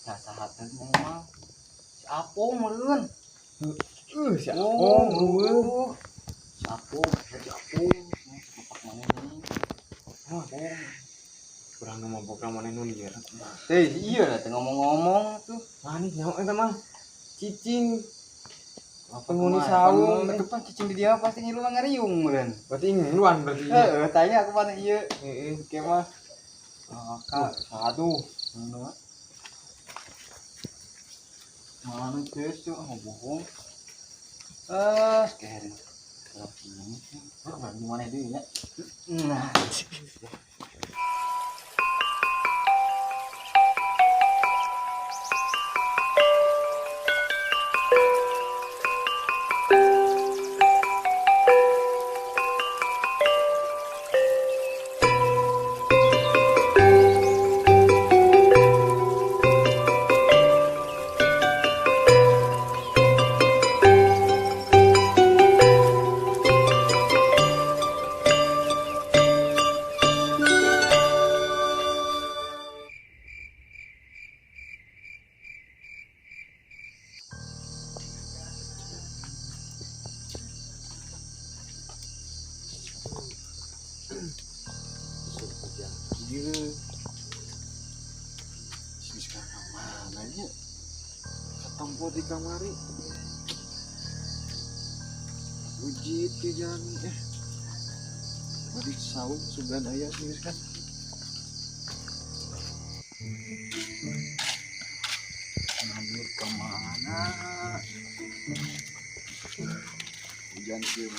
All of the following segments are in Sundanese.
Saha teh mah? Si Apong meureun. Si Apong eueuh. Si Apong, si Apong. Bapak mana nih? Apong. Kurang nu mabok maneh nu lieur. Teh iya lah teh ngomong-ngomong tuh. Manis nyaho eta mah. Cicing. Penghuni saung. Itu pan cicing di dia pasti ngilu ngariung meureun. Berarti ngiluan berarti. Heeh, tanya aku mana ieu. Heeh. Oke mah. Kak, aduh. Mana guys, tuh mau bohong. Sekarang. Ini sih. Gimana itu ya? Nah. Tempo di kamari wujud ke jalan balik saung sugan aya sih kan ngabur kemana hujan sih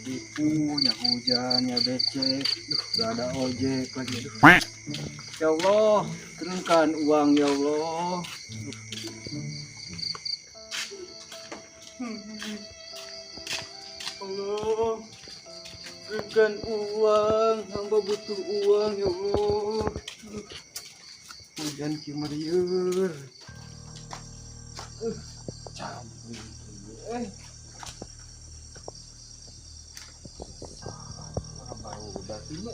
tipunya hujannya becek, duh gak ada ojek lagi, aduh. Ya Allah, turunkan uang ya Allah. Allah, turunkan uang, hamba butuh uang ya Allah. Hujan kimeriur. Campur. Baru udah ini.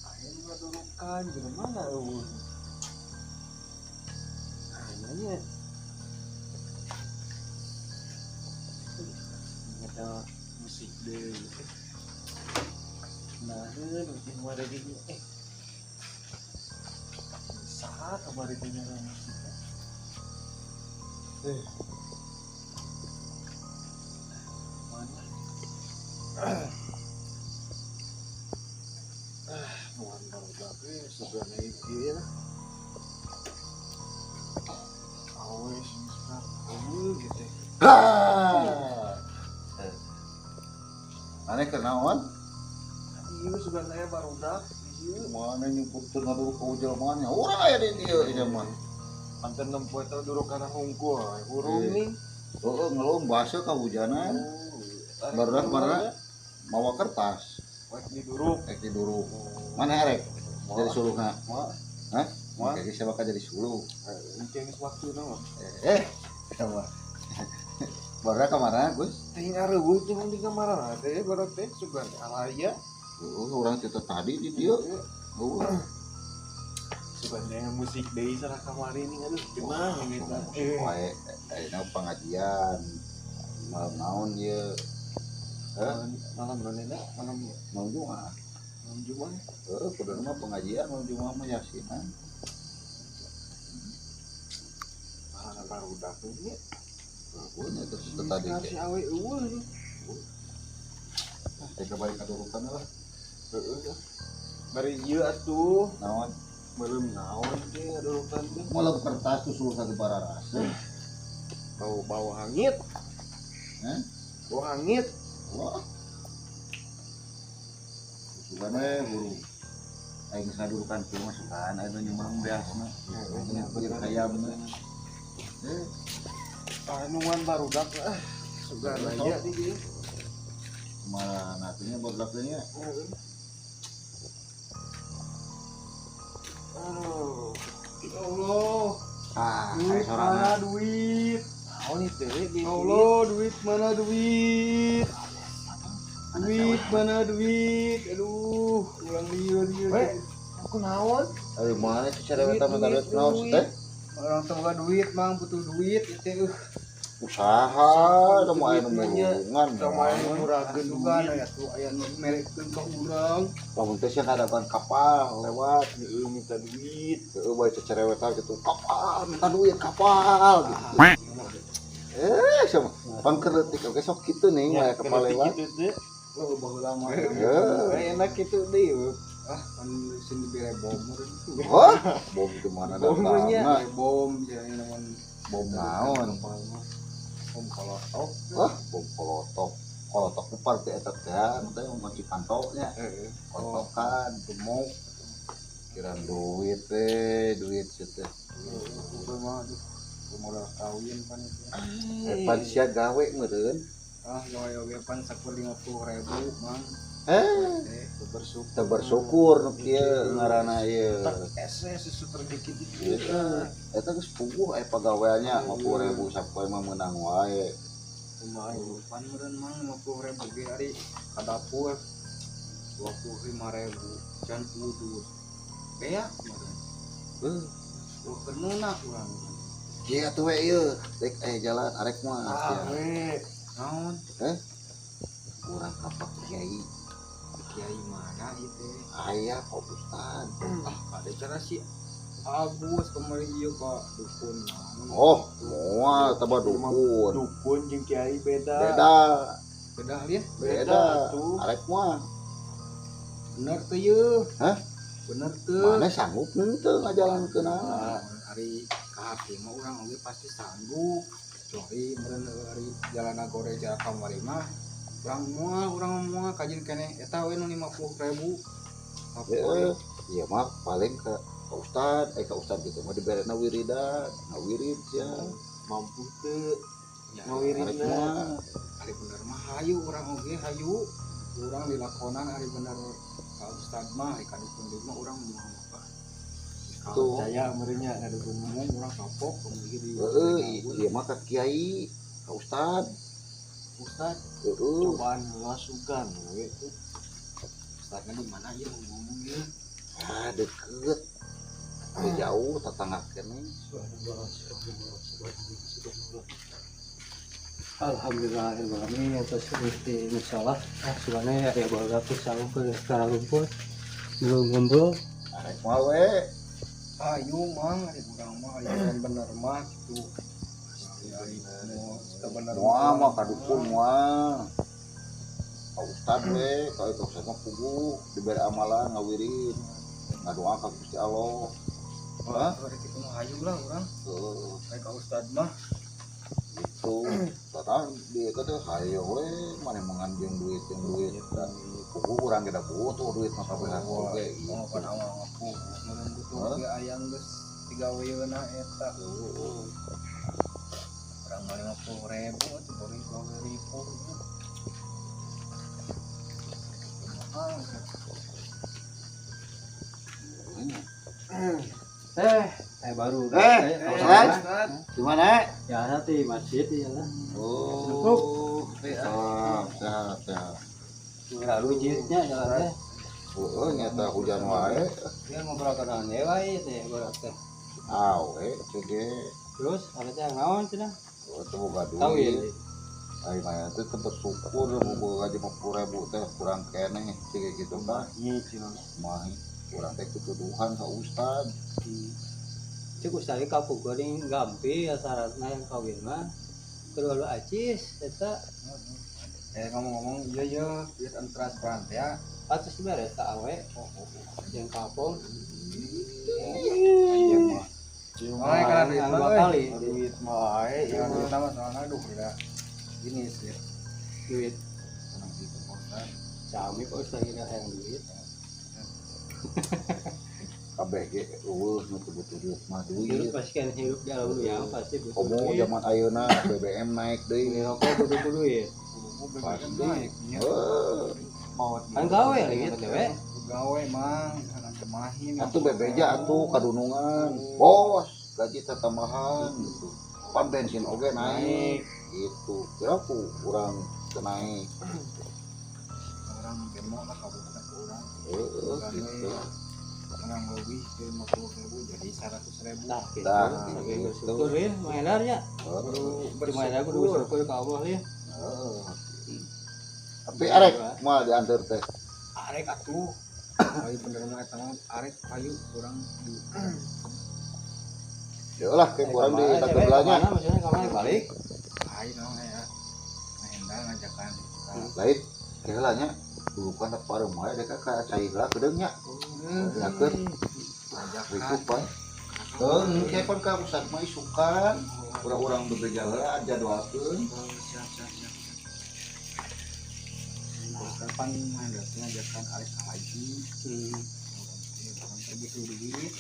Ayo ngadurukan gimana eueuh. Nanya. Ada musik deh. Nah, mungkin warga ini saat kamari teh nyala musiknya. Mana? Nuan barudak we sugan ieu lah. Awe sing eueuh gitu. Aneh kenaon? Ieu sugan aya barudak ieu. Mana nyumputkeun ngaduh ka jelema nya. Urang aya di dieu ieu mah. Panten nempo eta duruk kana hungkul, hurung nih. Heeh, ngelum basa kahujanan. Barudak marana mawa kertas. Rek diduruk, rek diduruk. Mana erek? Jadi suluhna. Hah? Jadi siapa bakal jadi suluh? Engke geus waktuna mah. Sama. Barudak ka mana, Gus? Teh ngareuweuh teh di kamarana teh barudak teh sugan alaya. Heeh, urang teh tadi di dieu. Heeh. Sugan teh musik deui sarah kamari nih aduh gimana gitu. Wae ayeuna pengajian. Malam naon ieu? Hah? Malam naon eta? Malam malam Jumat. Malam Jumat. Heeh, kudu mah pengajian malam Jumat mah yasinan. Malam barudak nya. Heeh, nya terus tadi teh. Si awe eueuh. Teh kabalik kadurukan lah. Heeh. Bari ieu atuh. Naon? Belum naon teh ngadurukan teh. Malam kertas tuh suruh satu bararasa. Bau-bau hangit. Hah? Bau hangit. Wah. Sugan we hurung. Aing geus ngadurukan kieu mah sugan aya nu nyumbang beasna. Ieu hayam. Anuan barudak ah. Sugan aya di dieu. Kumaha natunya barudak teh nya? Aduh. Ya Allah. Ah, duit mana duit? Naon itu? Ya Allah, duit mana duit? Duit mana duit? Aduh, urang lieur ieu. We, Kunaon? Ari mana cecerewetan minta duit naon sih teh? Orang tua duit, Mang, butuh duit itu. Usaha sama aya nu mulungan. Sama aya nu murahkeun Asugan duit. Aya tuh aya nu merekeun ka urang. Lamun teh sia ngadakan kapal lewat Heeh, minta duit. Heeh, bae cecerewetan gitu. Kapal, minta duit kapal gitu. Sama pangkereutik oge sok kitu nih Ya, aya kapal lewat. Gitu teh. Oh, baheula mah. Heeh. Enak gitu deui. Ah, kan sini dibere bom meureun. Wah, bom di mana Bomnya. datangna? Bom ya naon Bom naon? Bom kolotok. Wah, bom kolotok. Kolotok ku parti eta teh, teh mau Cipanto nya. Heeh. Kolotokan, gemuk. Kiraan duit teh, duit sih teh. Gue mah aduh, gua modal kawin pan itu. Pan sia gawe meureun. Ah, gawe oge pan sakur 50.000, Mang. Eh, Bersyukur. teu bersyukur nu kieu ngaranna ieu. Ese susu terdikit itu. Eta eta geus puguh aya pagaweannya 50.000 sapoe mah meunang wae. Lumayan. Pan meureun Mang 50.000 ge ari ka dapur 25.000 can udus. Beak meureun. Heuh, Wah, kenuna urang. kieu atuh we ieu, rek aya jalan arek mah Ah, sia. we. Naon? Urang ka Pak Kiai. Kiai mana itu? Aya Pak Ustad. Ah, ada cara si Agus kemarin ieu ka dukun naon. Oh, moal eta mah dukun. Dukun jeung kiai beda. Beda, Beda lieu. beda. Tuh. Arek mah Bener teu yeuh. Hah? Bener teu. mana sanggup henteu ngajalankeunana. Ah, ari ka hati mah urang oge pasti sanggup. Kecuali meureun ari jalan gore jalan kamari mah urang moal kajin keneh eta we nu 50.000. Heeh. Iya mah paling ke ka ustad, ka ustad gitu mah diberena wiridan, ngawirid sia. Mampu teu Ya, Arek ngawiridna. mah ari bener mah hayu urang oge hayu. Urang dilakonan ari bener ka ustad mah ari ka dukun deui mah urang moal apa. Tuh. Percaya meureun nya ka dukun mah. Ngomong urang kapok kemudian di heeh, ieu mah ka kiai, ka ustad. Ustad, Heeh. Cobaan masukan we tuh. ustadnya di mana ya ngomong ya? Ah, deket. Teu jauh tetangga keneh. Alhamdulillah alamin atas di musola. Ah, sebenarnya ya bawa aku sanggup ke sekarang lumpur belum ngumpul. Arek mah we. Ayo mang, ari urang mah ari yang bener mah gitu. Ari mau teu bener Moal mah ka dukun moal. Ka ustad we, ka itu ustad mah puguh dibere amalan ngawirid. Ngadoa ka Gusti Allah. Hah? Ari kitu mah hayu lah urang. Heeh. Kayak ka ustad mah. Gitu. Datang dia teh hayo we mana mangan jeung duit dan puguh urang ge da butuh duit mah kabehan oge Mau gitu. pan awal ngapu. Meureun butuh Hah? ge aya geus digaweuna eta. Heeh. Urang mah 50.000 atuh baru gawe ribu. Kumaha? Baru. Ustad. Gimana? Ya nanti masjid ya lah. Oh, sehat, sehat, sehat. Lalu jilidnya jalan teh. Heeh, nyata hujan wae. Dia ngobrol ke naon wae teh, ngobrol teh. Awe, cege. Terus ada teh naon cenah? Oh, teu boga Tahu ya. duit. Ai mah teh teu bersyukur boga gaji 50.000 teh kurang keneh cege gitu kan. Ieu cenah. Mah urang teh ketuduhan ka ustad. Cek ustaz ka goreng gampi ya syaratna yang kawin mah. Kudu lu acis eta Ngomong-ngomong iya ya, duit anu transparan teh ya. atus beres tak awe yang kapong. Iya mah. Oh, karena duit Yang mah dua euy. kali Duit mah wae Karena duit mah soalnya aduh udah gini sih. duit Tenang gitu Pak Ustad. sami kok ustaz kira yang duit. Kabeh ge eueuh nu teu butuh duit mah Hidup duit. pasti kan hidup di alam dunia pasti butuh Komo duit. zaman ayeuna BBM naik deui. Beli rokok butuh duit. Pasti. Naik, nya. Heuh. Kan gawe lagi gitu we. Gawe mang, anak kemahin. Atuh bebeja atuh kadunungan. Bos, gaji teh tambahan gitu. Pan bensin oge naik gitu. Kira ku urang teu naik. Orang demo lah kabupaten ke orang. Heeh, gitu. Orang Leuwih ti 50.000 jadi 100.000. Tah gitu. Tah, Sampai gitu. bersyukur ya, menghindar ya. Heeh. Cuma ada kudu bersyukur ka Allah ya. Heeh. Tapi arek moal diantar teh. Arek atuh. Ayo bener mah eta mah arek hayu urang di Ya lah kayak kurang di takut belanya. Mana maksudnya kamana balik? Ayo naon ya. Mahendra ngajakan. Lain kayak lah nya. Bukan tak parem wae dek ka cai heula kedeung nya. Yakeun Ngajakan. riku pan. Heuh, engke pan ka pusat mah isukan. Urang-urang bekerja heula jadwalkeun. Oh, siap siap siap. Terus kapan Mahendra teh ngajakan arek ka haji. Urang teh butuh duit.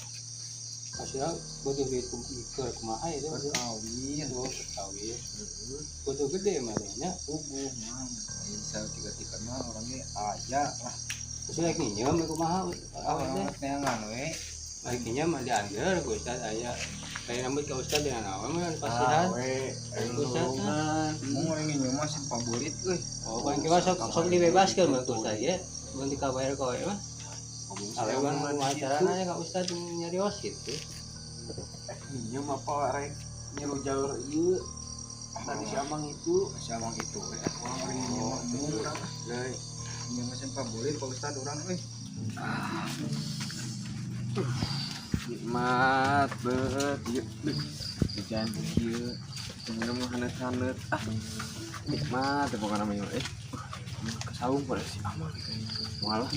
Maksudnya butuh duit ke kumaha ya maksudnya. Kawin. Oh, kawin. Butuh gede mah nya. Puguh mang. Ayo bisa tiga-tiga mah orangnya aja lah. Maksudnya rek nginjem kumaha Ah, awet teh. neangan we. Rek nginjem mah diantar ku Ustaz aya. Kayak rambut ka Ustaz dengan naon mah pasihan. We, Ustaz nulungan. Mun orang nginjem mah sing favorit euy. Oh, kan kita sok sok dibebaskeun mah ku Ustaz ya. Mun dikabayar ka we mah. Awe mah kumaha carana ya ka Ustaz nyarios gitu. Minjem apa rek nyiru jalur ieu. Tadi si Amang itu. Si Amang itu we. Urang orang nginjem mah embung urang. Euy. Nginjem mah sing favorit Pak Ustaz urang euy. Nikmat banget ieu. Jajan kieu. Minum hanet-hanet. Ah. Nikmat teh pokona mah ieu. Kesaung pada si Amang. Moal lah.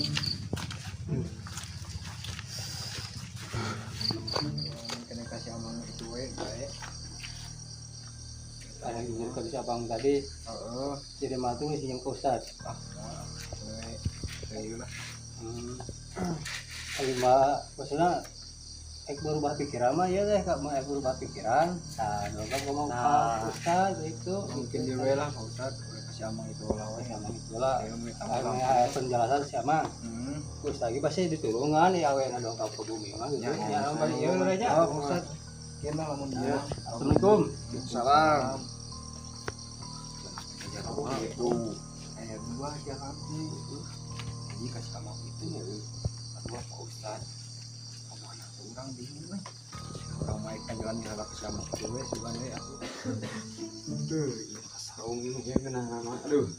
Kena kasih Amang itu we bae. Ada nginjem ka si Abang tadi. Heeh. Jadi mah tuh nginjem ka Ustaz. Ah, we. Ayo lah. Ayo mah maksudnya ek berubah pikiran mah ya teh kak mah ek berubah pikiran. Nah, dong ngomong ka Ustaz itu Mungkin di we lah Pak Ustaz. Udah kasih Amang itu lah we. Si Amang itu lah. Ayo we tambah. Aya penjelasan si Amang. Ustaz lagi pasti ditulungan ya we na dongkap ke bumi mah gitu. Ya balik ieu nya. Oh, Pak Ustaz. Kieu lah lamun dia. Assalamualaikum. Salam. Itu aya dua jalan teh. Jadi kasih Amang itu ya. Dua Pak Ustaz. Kumaha tuh urang bingung euy. Urang mah jalan jalan ke Amang itu we sugan we atuh. Tuh, kesaung ya kena nama. Aduh.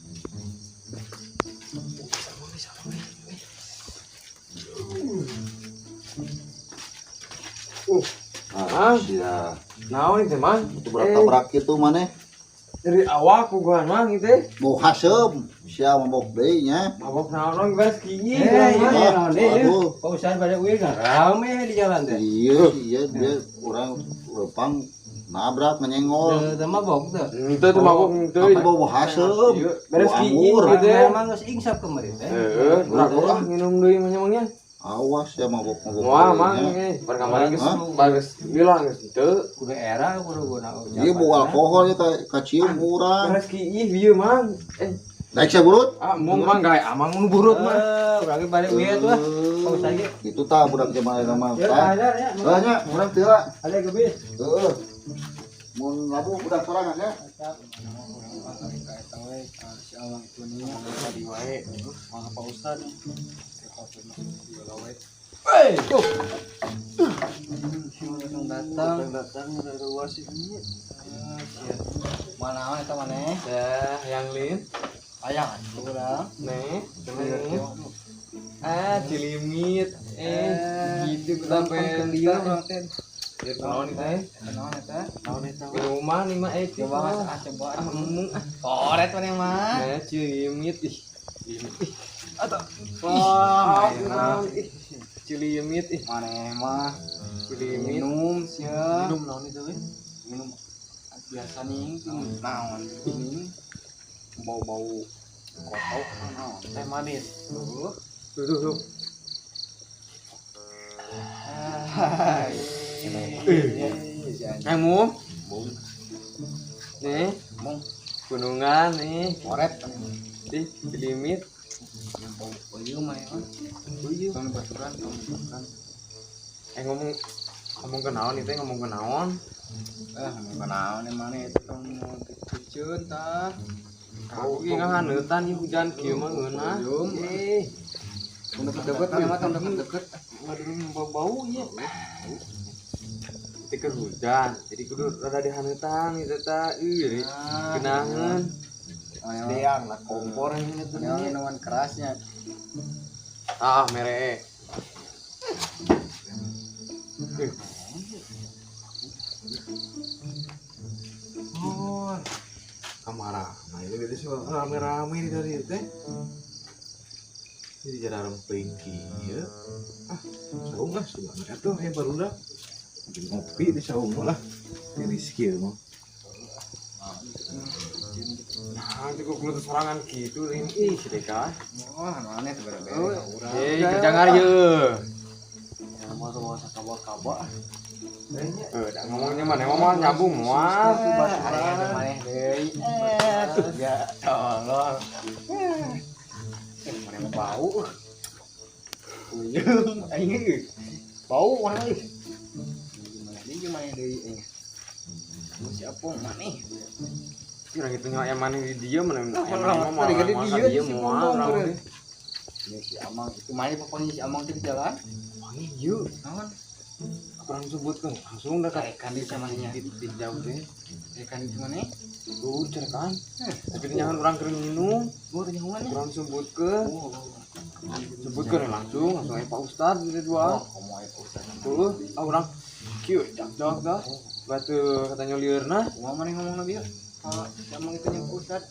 Ah, sia. Naon itu mang? Itu berak-berak kitu maneh. Dari awak ku mang itu. Bau hasem, sia mabok deui nya. Mabok naon mang beres kieu. Eh, iya, naon deui. Aduh. Pak Ustaz pada uih kan rame di jalan teh. Iya, iya dia orang lepang nabrak nyenggol. Teu mabok teu. Itu tuh mabok itu. Apa bau hasem? Beres Bau kieu anggur. gitu. Memang geus insaf kemarin teh. Heeh, urang minum deui mah nya. Awas ya mabok-mabok. Wah, deui mang nya. eh bar kamari geus Hah? bagus bilang geus teu. Kudu era kudu guna ucapan. Iya bau alkohol ya kacium urang. Beres kieu bieu mang. Eh, Naik sia burut. ah mung mang gae amang nu burut mah. Urang ge balik uih atuh ah. Pak Ustaz ge. Itu tah budak zaman ayeuna mah. Ya, Tah. ada ya. Heuh nya, urang teu lah. Ada ke bis. Heuh. Mun labuh budak sorangan ya. Urang mah ari ka eta we ka si Amang itu nih tadi wae. Mangga Pak Ustaz. Pak Ustaz mah ieu lah we. Hei, tuh. Datang Datang dari luar sih. Mana eta maneh? Dah, yang lin. Ayang atuh urang. Nih, nih. Ah, cilimit. Eh, gitu kita Urang lieur urang teh. Ya, naon itu teh? Naon eta? Naon eta? Minuman nih mah eh Coba ah coba. Ah, embung ah. Koret maneh mah. Nah, cilimit ih. Cilimit ih. Atau Wah, ah, ih. Cilimit ih. Maneh mah Cilimit. minum sia. Minum naon itu we? Minum biasa nih naon ini bau-bau kotok naon Teh manis. tuh. Tuh, tuh, tuh. Hai. Eh, mum. Nih, Mung gunungan nih. koret Ih, cilimit. yang bau bau mah ya. Uyuh. Tong baturan, tong baturan. Eh ngomong ngomong ke naon itu ngomong ke naon? Eh, ngomong ke naon emang itu tong keceun tah. Aku ge ngahaneutan ieu hujan kieu mah ngeunah. Uyum. Eh, Deket-deket mana mah deket-deket. Waduh bau ieu. Teu keur hujan, jadi kudu rada dihaneutan gitu tah. Euy, genangeun. Deang lah kompor ini tuh minuman kerasnya. Ah, mere. Oh, kamara. Nah, ini berarti rame-rame di dari teh. Jadi jadi rempeng kieu. Ah, saung lah sugan atuh aya barudak. Ngopi di saung lah. Di Rizky mah. Nah, cukup kudu sorangan gitu ini. Ih, si Deka. Wah, anu aneh teh beres. Eh, kerja ngarieun. Ya mau bawa sakaba-kaba. Eh, ngomongnya mana ngomong nyambung moal. Ada maneh deui. Eh, ya tolol. Eh, maneh mah bau. Puyeng aing bau mana euy. Gimana deui maneh deui aing. Mun si Apung maneh. Kira gitu nyawa yang maneh di dieu mana mah tadi gede dieu si Montong. Ini si Amang itu maneh pokoknya si Amang teh di jalan. Wangi ieu. Naon? Kurang sebutkan langsung dah carekan di samanya di jauh teh. Carekan di mana? Tuh carekan. Tapi nyahan urang keur minum. Oh, teh nyahoan. Kurang sebutkeun. Sebutkeun langsung langsung aya Pak Ustad gitu dua. Oh, komo aya Pak Ustad. Tuh, ah urang kieu jak-jak dah. Batu katanya liurna. Kumaha maneh ngomongna bieu? Si Amang itu nya Pak Ustad.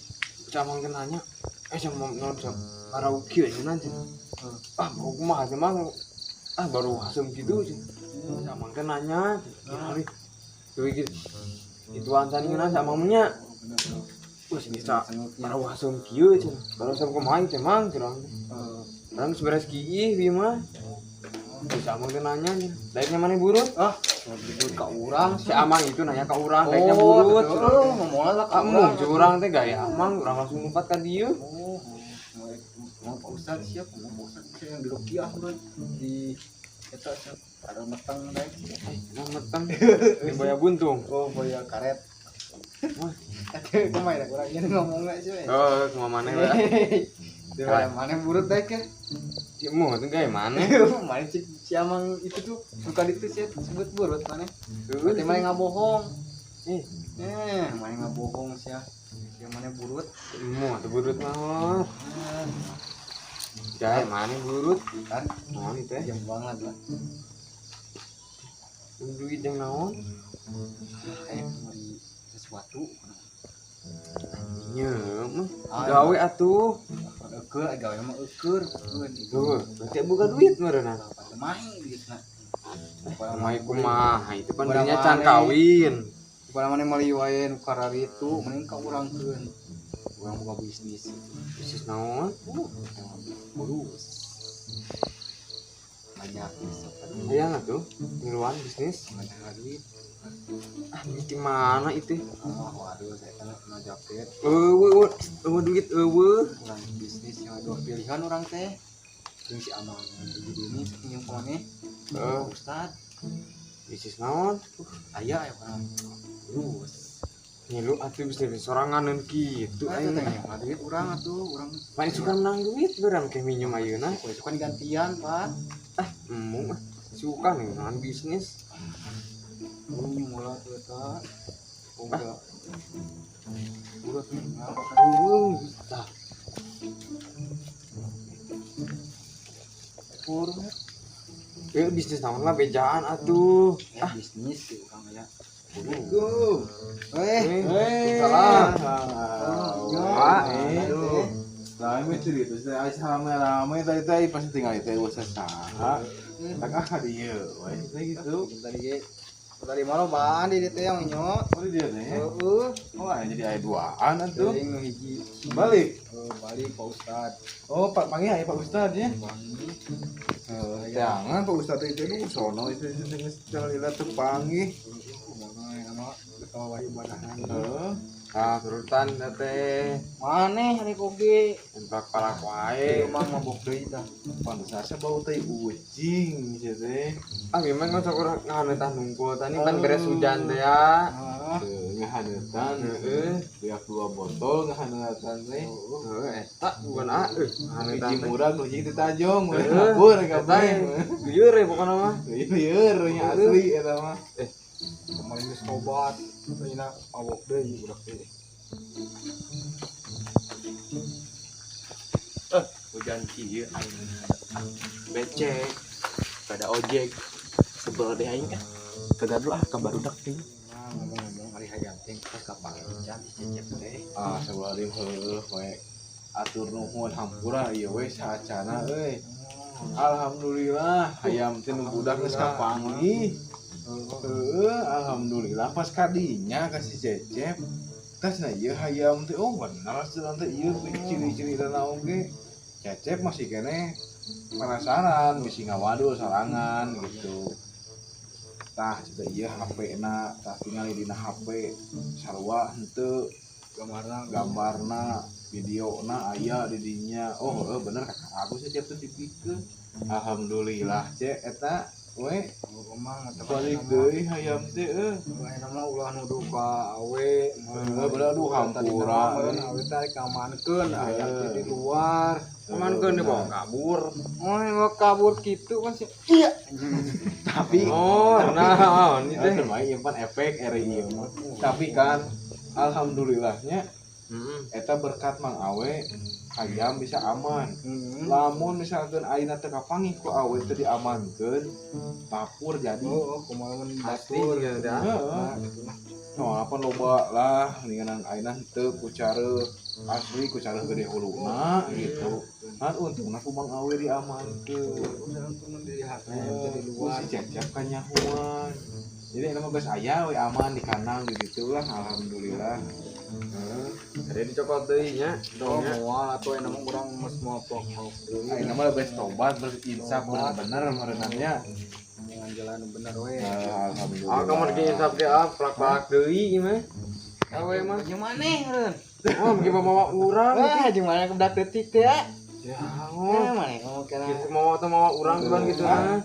Si Amang teh nanya, sama non sam arau kieu nya nanti. Ah, bau kumaha teh mah? Ah, baru asem gitu sih. Si Amang teh nanya, gimana nih? Tuh gitu. Itu ancan ngeunah si Amang nya. Wah, sih bisa baru asem kieu cenah. Baru asem kumaha teh mang cenah. Urang geus beres kieu ieu mah. Si Amang teh nanya, daeknya maneh burut? Ah, burut ka urang. Si Amang itu nanya ka urang, daeknya burut. Oh, ngomongna lah ka urang. Curang teh gaya Amang, urang langsung lompat ka dieu. Oh, mau Pak Ustad siap, mau Pak Ustad yang di Rukiah bro di eta ada meteng daek. Meteng. Di boya buntung. Oh, boya karet. Wah, kumaha da urang ieu ngomongna sih. Oh, kumaha maneh we. Di mana burut daek ya? Cik mu teh gaya maneh. Maneh cik si Amang itu tuh suka itu sih sebut burut maneh. Berarti maneh ngabohong. Maneh ngabohong sia. Sia maneh burut. Mu atuh burut mah. Gaya maneh burut kan? Naon itu teh? Jam banget lah. Duit jeung naon? Kayak meuli sesuatu. Nya mah gawe atuh. Eueur gawe mah eueur. Tuh, berarti buka duit meureunna. Mahi duitna. Mahi kumaha itu pan dinya can kawin. Bukan maneh meuli wae nu kararitu, mending ka urangkeun. Urang boga bisnis. Bisnis naon? Urus. Banyak bisa. Hayang atuh ngiluan bisnis. Banyak duit. Ah, di mana itu? Oh, waduh, saya teh na jaket. Eueuh, eueuh duit eueuh. Urang bisnis yang dua pilihan urang teh. Jeung si Amang jadi ini pinjam ka maneh. Heeh, Ustad. Bisnis naon? Aya aya urang. Urus. Ngilu atuh bisnis soranganeun kitu aya teh nya duit urang atuh, urang. Pan suka menang duit urang ke minjem ayeuna. Kowe suka digantian, Pak. Ah, embung ah. Suka nih dengan bisnis. Mula tuh eta. Boga. Urut nih, ngapa? Tah. Urut. Bisnis naon lah bejaan atuh. Ah, bisnis sih urang aya. Assalamualaikum. Salam. Pak, rame cerita, saya rame-rame tadi tadi pasti tinggal itu usah saha. Tak ah dieu, we gitu. Tadi ge tadi malah baan di teh yang nyo. Oh di dieu teh. Heeh. Oh, jadi aya duaan atuh. Teuing nu hiji. Balik. Oh, balik Pak Ustad. Oh, Pak panggil aya Pak Ustad ya. Panggil. Jangan Pak Ustad itu nu sono itu geus lila teu panggih. Kumaha ibadahan. Heeh. Ah, turutan teh. Maneh rek oge. Empak palak wae. Emang mabok deui tah. Pantes asa bau teh ucing sia teh. Ah, memang kan sok urang ngahaneutah nungkul tani pan beres hujan teh ya. Heeh. Ngahaneutan. Heeh. Beak dua botol ngahaneutan teh. Heeh, eta bukan ah euy. Hiji murag nu hiji tajong, we Heeh. lapur Eta kabeh. lieur we pokona mah. Lieur nya asli eta mah. Kemarin geus tobat, ayeuna mabok deui budak teh. Hujan kieu aing becek pada ojek sebel deh aing ah kegaduh ah ka barudak teh. Nah, ngomong-ngomong ari hayam teh pas kapanggih can si Cecep teh. Ah, sabaraha heueuh we. Atur nuhun hampura ieu we saacana euy. Alhamdulillah hayam teh nu budak geus kapanggih. Heeh, alhamdulillah pas kadinya ka si Cecep. Tas na ieu hayam teh oh bener cenah teh ieu ciri-cirina oge. Cecep masih keneh penasaran bisi ngawadul sorangan gitu. Tah cenah ieu HP-na, tah tingali dina HP sarua henteu Gambarna gambarna videona aya di dinya. Oh heueuh bener kakak aku sih tiap teh dipikeun. Alhamdulillah cek eta we emang eta balik deui hayam teh euy. Ayeuna mah ulah nuduh ka awe. Heeh, bener aduh hampura. Meureun awe teh rek ngamankeun hayam teh di luar. Amankeun dibawa kabur. Oh, mau kabur kitu kan sih. Iya. Tapi Oh, nah, ini teh. teh mah ieu pan efek eri ieu mah. Tapi kan alhamdulillahnya eta berkat Mang Awe hayam bisa aman. Lamun misalkan ayeuna teu kapanggih ku awe teu diamankeun, lapur jadi. Oh, kumaha mun Asli batur. ya dah. Heeh. No, apa loba lah ninganan ayeuna henteu ku careuh asli ku careuh gede huluna gitu. Kan untungna ku Mang Awe diamankeun. Udah untung di hayam teh di Ku luar. si Cecep kanyahoan. Jadi eta mah geus aya we aman di kandang di ditu lah alhamdulillah. Heeh. Ada dicokot deui nya, Oh, dongnya. moal atuh ayeuna mah urang geus moal pokok deui. Ayeuna mah geus tobat berinsaf bener-bener merenangnya. Dengan jalan nu bener we. Alhamdulillah. Ah, kamar ge insaf ge ah plak-plak deui ieu mah. Awe mah. Jeung maneh meureun? Oh, bagi bawa urang. Wah, jeung maneh budak leutik teh ya. Ya, Eh, maneh ngomong kana. gitu mau atau mau urang cuman gitu nah.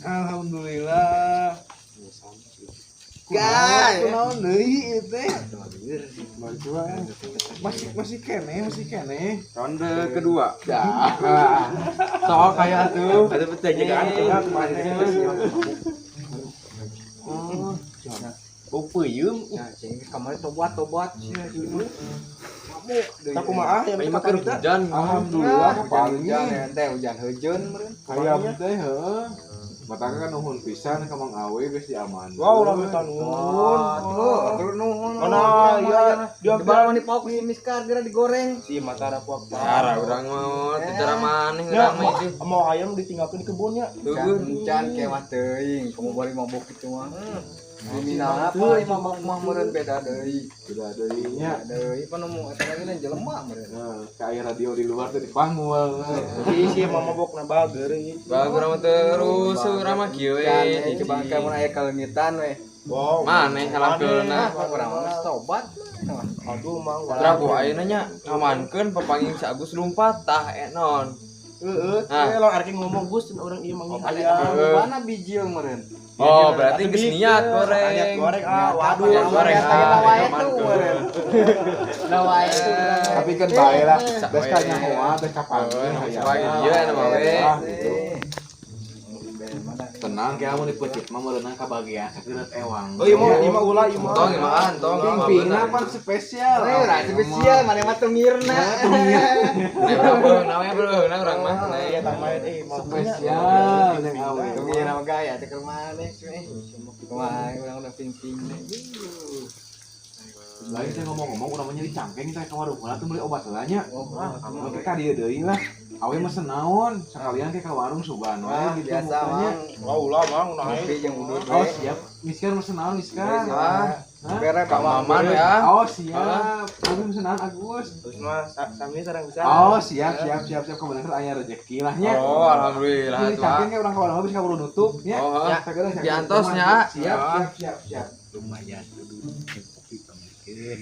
Alhamdulillah. Guys. Kunaon deui ieu teh? Masih kene, Ronde kedua. Dah. Soal kayak tuh. Ada betul jagaan Oh, Oh, peuyeum. Ya, cing kamari tobat-tobat sia mabuk deui. Tak kumaha yang aing mah keur hujan. Alhamdulillah Hujan kapanggih. teh hujan heujeun meureun. Hayam teh heuh. Mataka kan nuhun pisan ka Mang Awe geus diamankeun. Wow, urang minta nuhun. Tuh, nuhun. Mana ya dia Di bawah nih pauk si miskar geura digoreng. si mata puak Cara urang mah teu cara maneh Ya, urang mah itu. mau ayam ditinggalkan di kebunnya. Tuh. Can kemah teuing, kamu bari mabok kitu mah. Kriminal apa mabok mah meureun beda deui. Beda deui nya. Beda deui pan nu eta lagi lain jelema meureun. Nah, kayak radio di luar teh dipanggul. Si si mama mabok na bager ieu. Bagus urang mah terus urang mah kieu we. Can coba kamu aya kalengitan we. Wow. Maneh salahkeunna. Ah, urang mah geus tobat. Aduh mang. Terus ku ayeuna nya ngamankeun papanggih si Agus lumpat tah enon. Heeh, Nah. teh lawan arek ngomong Gus orang ieu manggih Ada ayam. mana bijil meureun. Oh, berarti geus niat goreng. Niat goreng ah, waduh. Niat goreng. Eta kita Ah, wae aman tuh tuh. meureun. Nah wae tuh. Tapi kan bae lah, geus we. kanyahoan teh kapanggih Oh, hayam. wae ieu eta mah we. Ah, gitu. Tenang kayak mun dipecut mah merenang ka bagian sakeureut ewang. Oh, ieu mah ieu mah ulah ieu mah. Tong ieu tong. Pimpina pan spesial. Eh, ora spesial maneh mah teu mirna. Nah, urang beuh namanya beuh nah urang mah. Nah, Iya tambahin eh mau Spesial yang awe. Teu mirna mah gaya teh keur maneh cuy. Kumaha urang udah pimpin. Lain teh ngomong-ngomong urang mah nyeri cangkeng teh ka warung heula teh meuli obat heula nya. Oke ka dieu deui lah. Awe mesen naon? Sekalian ke ka warung sugan we Wah, gitu biasa mukanya. mang. Wah, ulah mang naik. Kopi jeung udut Oh we. siap. Miskan mesen naon miskan? Ah, Hah? bere Kang Maman ya. Oh siap. Agus mesen naon Agus? Terus mah sami sareng bisa. Oh siap siap siap siap kebenaran aya rezeki lah nya. Oh, alhamdulillah Ini tuh. cangkeng kayak orang ka warung habis kaburu nutup nya. Oh, Ya, sakedeung, sakedeung. Diantos nya. Siap siap siap siap. Lumayan kudu kopi pamikeun.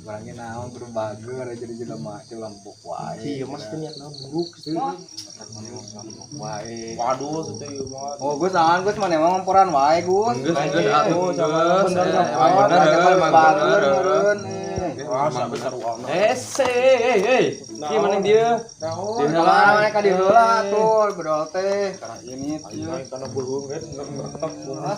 Orangnya naon kudu bager jadi jelema teh lembok wae. Iya, mas teh niatna buruk gitu. Lembok wae. Waduh, teh ieu mah. Oh, Gus, naon Gus mana emang ngomporan wae, Gus. Geus geus atuh Bener, geus. bener, Emang bener emang bager bener. meureun. Masa besar uang. Eh, hey. Ki mana dia? Naon? Di Heula mana ka di heula tuh bedol teh. Karena ini Aing kana beuheung kan ngeretek.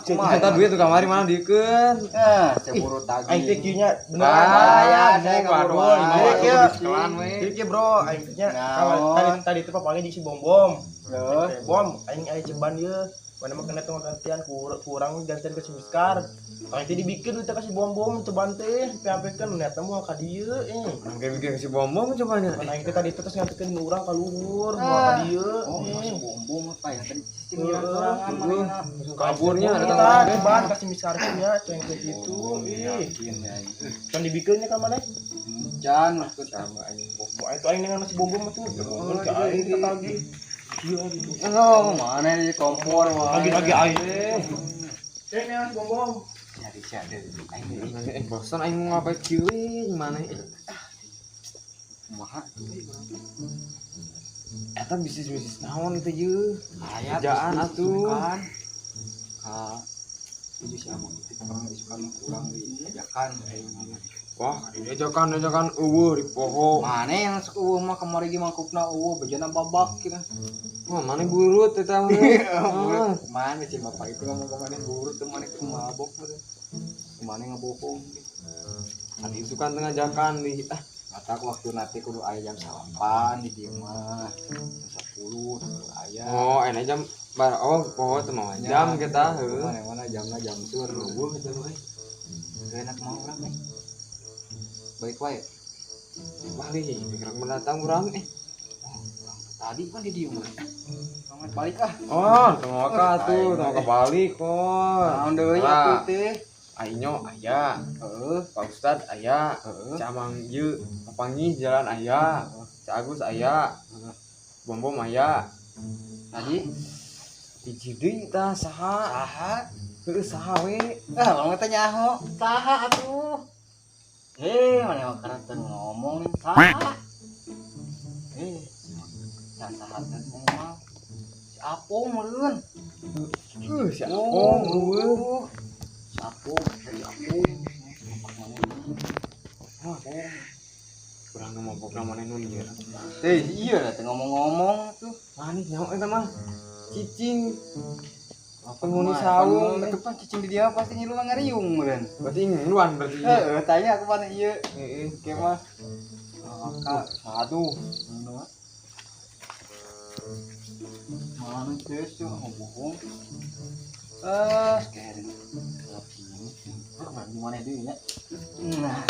Kumaha Eta duit tuh kamari mana dikeun? Eh, ceburu tagih. Aing teh kieu nya bener. Bahaya, saya Waduh, kabur. waduh, Kieu kelan we. Jadi kieu bro, aing teh nya Naon? tadi tadi teh papange jeung si Bom Bom. Terus Bom, aing aya ceban ieu. Mana mah kena tong gantian kurang gantian ke si Miskar. Aing teh dibikin duit teh kasih Bom Bom ceban teh, PHP-keun niatna moal ka dieu eh. Mungkin bikin si bom bom cobanya. Mana aing teh tadi teh terus ngantekeun urang ka luhur, moal ka dieu. Oh, eh. masih bom-bom apa ya tadi cicing jalan sorangan mana. Kaburnya ada Kita tangan. ceban kasih Miskar nya ceng teh gitu. Ih, Yakin ya. kan dibikinnya ka mana? Can maksud Sama anjing bom. Bom itu aing dengan nasi bom bom tuh. Bom ke aing kita tagih. Iya gitu. Oh, mana di kompor wae. Lagi-lagi aing. Ceng nasi bom bom. Cari cari aing Eh, bosan aing mau ngapain kieu mana? kumaha Eta bisnis-bisnis naon itu ye? Aya Kerjaan atuh. Kan. Ka itu si Amang itu orang isukan kurang diajakan aing. Wah, diajakan ajakan eueuh di poho. Mana yang sok eueuh mah kamari ge mangkupna eueuh bejana babak kieu. Wah, mana burut eta mah. Ah. Mana sih bapak itu ngomong ke mana burut tuh mana itu mabok meureun. Mana ngebohong. Tadi isukan tengah ajakan di ah Kata aku waktu nanti kudu aya jam 8 di dieu mah. Jam 10 kudu aya. Oh, enak jam bar oh poho teh mah jam kita heuh. Mana mana jamna jam sur. Eueuh eta mah. Teu enak mah urang eh. Baik wae. Balik pikiran mendatang urang eh. Urang tadi kan di dieu mah. Urang balik ah. Oh, tong ka tuh, tong ka balik kok. Naon deui atuh teh? Ainyo aya, Heeh, Pak Ustad aya, heeh. Camang ieu papanggih jalan aya, Cak Agus aya, Bom Bom aya. Tadi Hiji deui tah saha? saha? Heuh saha we? Ah, urang teh nyaho. Saha atuh? Eh, mana mah karena teu ngomong nih saha? Eh, saha teh ngomong. Si Apong meureun. Si Apong eueuh. Si Apong, si Apong. Wah, urang nu mabok na maneh nu lieur. Teh, iya lah teh ngomong-ngomong tuh. Manis nyaho eta mah. Cicing Penghuni Penghuni saung. Itu kan cicing di dia pasti ngilu ngariung meureun. Berarti ngiluan berarti. Heeh, tanya aku mana ieu. Heeh. Oke mah. Kak, Aduh, mana teh sih ngomong. Eh, sekarang. Gimana deui nya? Nah.